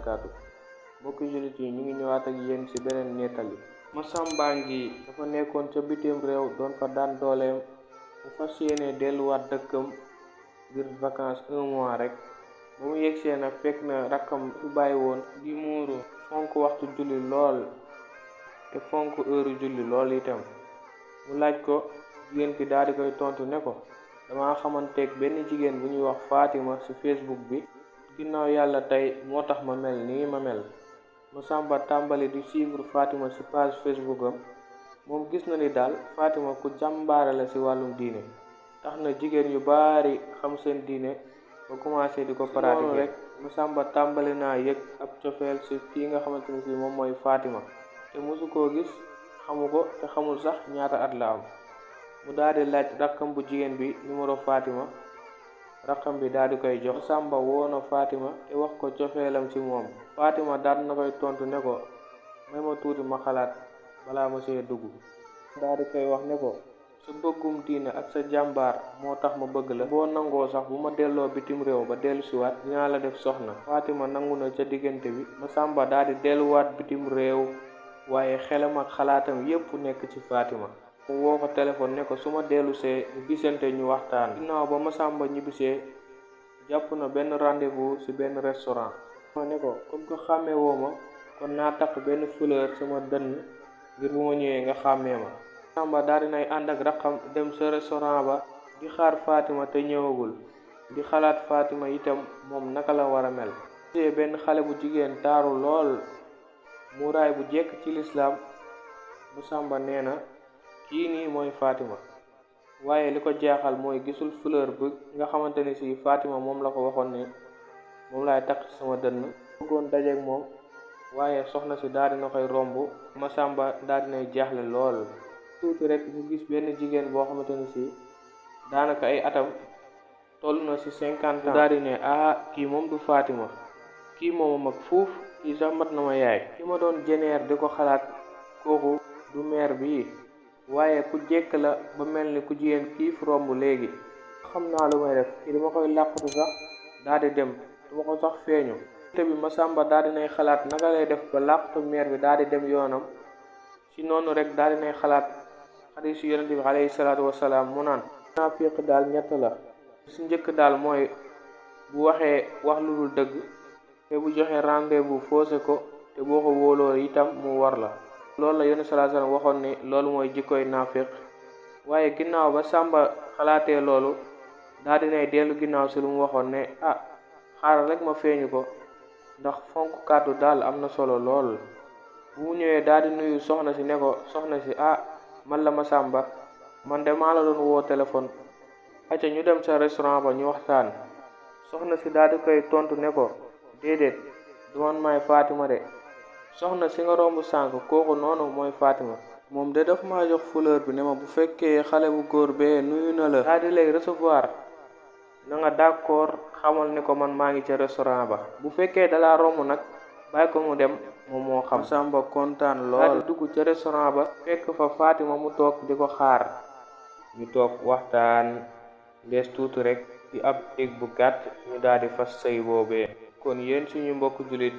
barakaatu. Mbokki jullit yi ñu ngi ñëwaat ak yéen ci beneen nettali. Masamba ngi dafa nekkoon ca bitim réew doon fa daan dooleem mu fas yéene delluwaat dëkkam ngir vacances 1 mois rek. ba mu yegsee nag fekk na rakkam fi bàyyi woon di muuru fonk waxtu julli lool te fonk heure julli lool itam. mu laaj ko, jigéen ki daal di koy tontu ne ko, dama xamanteeg benn jigéen bu ñuy wax Fatima ci Facebook bi. ginnaaw yàlla tey moo tax ma mel nii ma mel. Masamba tàmbali di suivre Fatima ci page Facebook am. moom gis na ni daal Fatima ku jàmbaare la ci wàllum diine. tax na jigéen yu baari xam seen diine ba commencé di ko pratiquer rek. Masamba tàmbali naa yëg ab cofeel ci kii nga xamante ne ci moom mooy Fatima te mosu koo gis, xamu ko te xamul sax ñaata at la am. mu daal di laaj rakkam bu jigéen bi numéro Fatima. rakkam bi daal di koy jox. Masamba woo na Fatima te wax ko cofeelam ci moom. Fatima daal na koy tontu ne ko, may ma tuuti ma xalaat balaa ma see dugg. daal di koy wax ne ko, sa bëggum diine ak sa jàmbaar moo tax ma bëgg la. boo nangoo sax bu ma delloo bitim réew ba dellu siwaat dinaa la def soxna. Fatima nangu na ca diggante bi. Masamba daal di delluwaat bitim réew waaye xelam ak xalaatam yépp nekk ci Fatima. mu woo ko téléphone ne ko su ma dellusee ñu gisante ñu waxtaan. ginnaaw ba Masamba ñibbisee jàpp na benn rendez-vous ci benn restaurant. ma ne ko, comme que xàmmee woo ma kon naa takk benn fleur sama dënn ngir bu ma ñëwee nga xàmmee ma. Masamba daal dinay ànd ak rakkam dem sa restaurant ba di xaar Fatima te ñëwagul. di xalaat Fatima itam moom naka la war a mel. benn xale bu jigéen taaru lool muuraay bu jekk ci lislaam. Masamba nee na kii nii mooy Fatima. waaye li ko jaaxal mooy gisul fleur bi nga xamante ne ci Fatima moom la ko waxoon ne moom laay takk ci sama dënn. bëggoon dajeek moom waaye soxna si daal dina koy romb. Masamba daal dinay jaaxle lool. tuuti rek ñu gis benn jigéen boo xamante ne ci daanaka ay atam toll na ci 50 ans. daal di ne kii moom du Fatima, kii moom mag fuuf, kii sax mat na ma yaay. ki ma doon jeneer di ko xalaat kooku du meer bii waaye ku jekk la ba mel ni ku jigéen kiif romb léegi. xam naa lu may def, kii dama koy làqutu sax daal di dem, duma ko sax feeñu. te bi Masamba daal dinay xalaat naka lay def ba làqutu meer bi daal di dem yoonam. ci noonu rek daal dinay xalaat xadiisu yonent bi alayhi salaatu wasalaam mu naan, naafiq daal ñett la. ci njëkk daal mooy bu waxee wax lu dul dëgg te bu joxe rendez-vous faussé ko te boo ko wóoloo itam mu war la. loolu la yonent sallallahu alayhi wasallam waxoon ni loolu mooy jikkoy naafiq. waaye ginnaaw ba Samba xalaatee loolu daal dinay dellu ginnaaw ci lu mu waxoon ne xaaral rek ma feeñu ko ndax fonk kàddu daal am na solo lool. bu mu ñëwee daal di nuyu soxna si ne ko, soxna si man la Masamba, man de maa la doon woo téléphone. acca ñu dem sa restaurant ba ñu waxtaan. soxna si daal di koy tontu ne ko, déedéet du man maay Fatima de. soxna si nga romb sànk kooku noonu mooy Fatima. moom de daf maa jox fleur bi ne ma bu fekkee xale bu góor bee nuyu na la daal di lay recevoir na nga d'accord xamal ni ko man maa ngi ca restaurant ba. bu fekkee dalaa romb nag bàyyi ko mu dem, moom moo xam. Masamba kontaan lool daal di dugg ca restaurant ba fekk fa Fatima mu toog di ko xaar. ñu toog waxtaan lees tuuti rek di ab dég bu gàtt ñu daal di fas sëy boobee. kon yéen suñu mbokk jullit,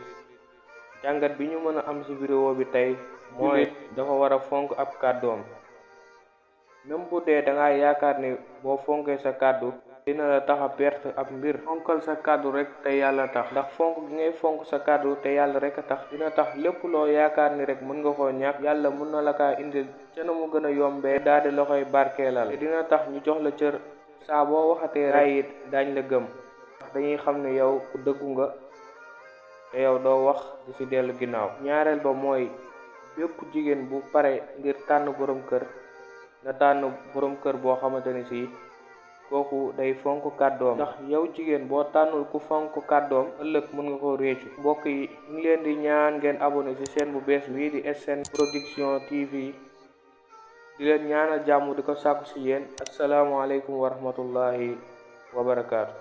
jàngat bi ñu mën a am ci vidéo bi tey mooy dafa war a fonk ab kàddoom. même bu dee danga yaakaar ni boo fonkee sa kàddu dina la tax a perte ab mbir, fonkal sa kàddu rek te yàlla tax. ndax fonk gi ngay fonk sa kàddu te yàlla rek a tax dina tax lépp loo yaakaar ni rek mën nga koo ñàkk yàlla mën na la kaa indil ca na mu gën a yombee daal di la koy barkeelal. te dina tax ñu jox la cër saa boo waxatee rek it daañ la gëm ndax dañuy xam ne yow ku dëggu nga te yow doo wax di ci dellu ginnaaw. ñaareel ba mooy bépp jigéen bu pare ngir tànn borom kër nga tànn borom kër boo xamante ni ci kooku day fonk kàddoom. ndax yow jigéen boo tànnul ku fonk kàddoom ëllëg mën nga ko réccu. mbokk yi ñu ngi leen di ñaan ngeen abonné ci chaîne bu bees bii di SN Production TV. di leen ñaanal jàmm di ko sàkku ci yéen. assalaamu aleykum wa rahmatullahi wa barakaatu.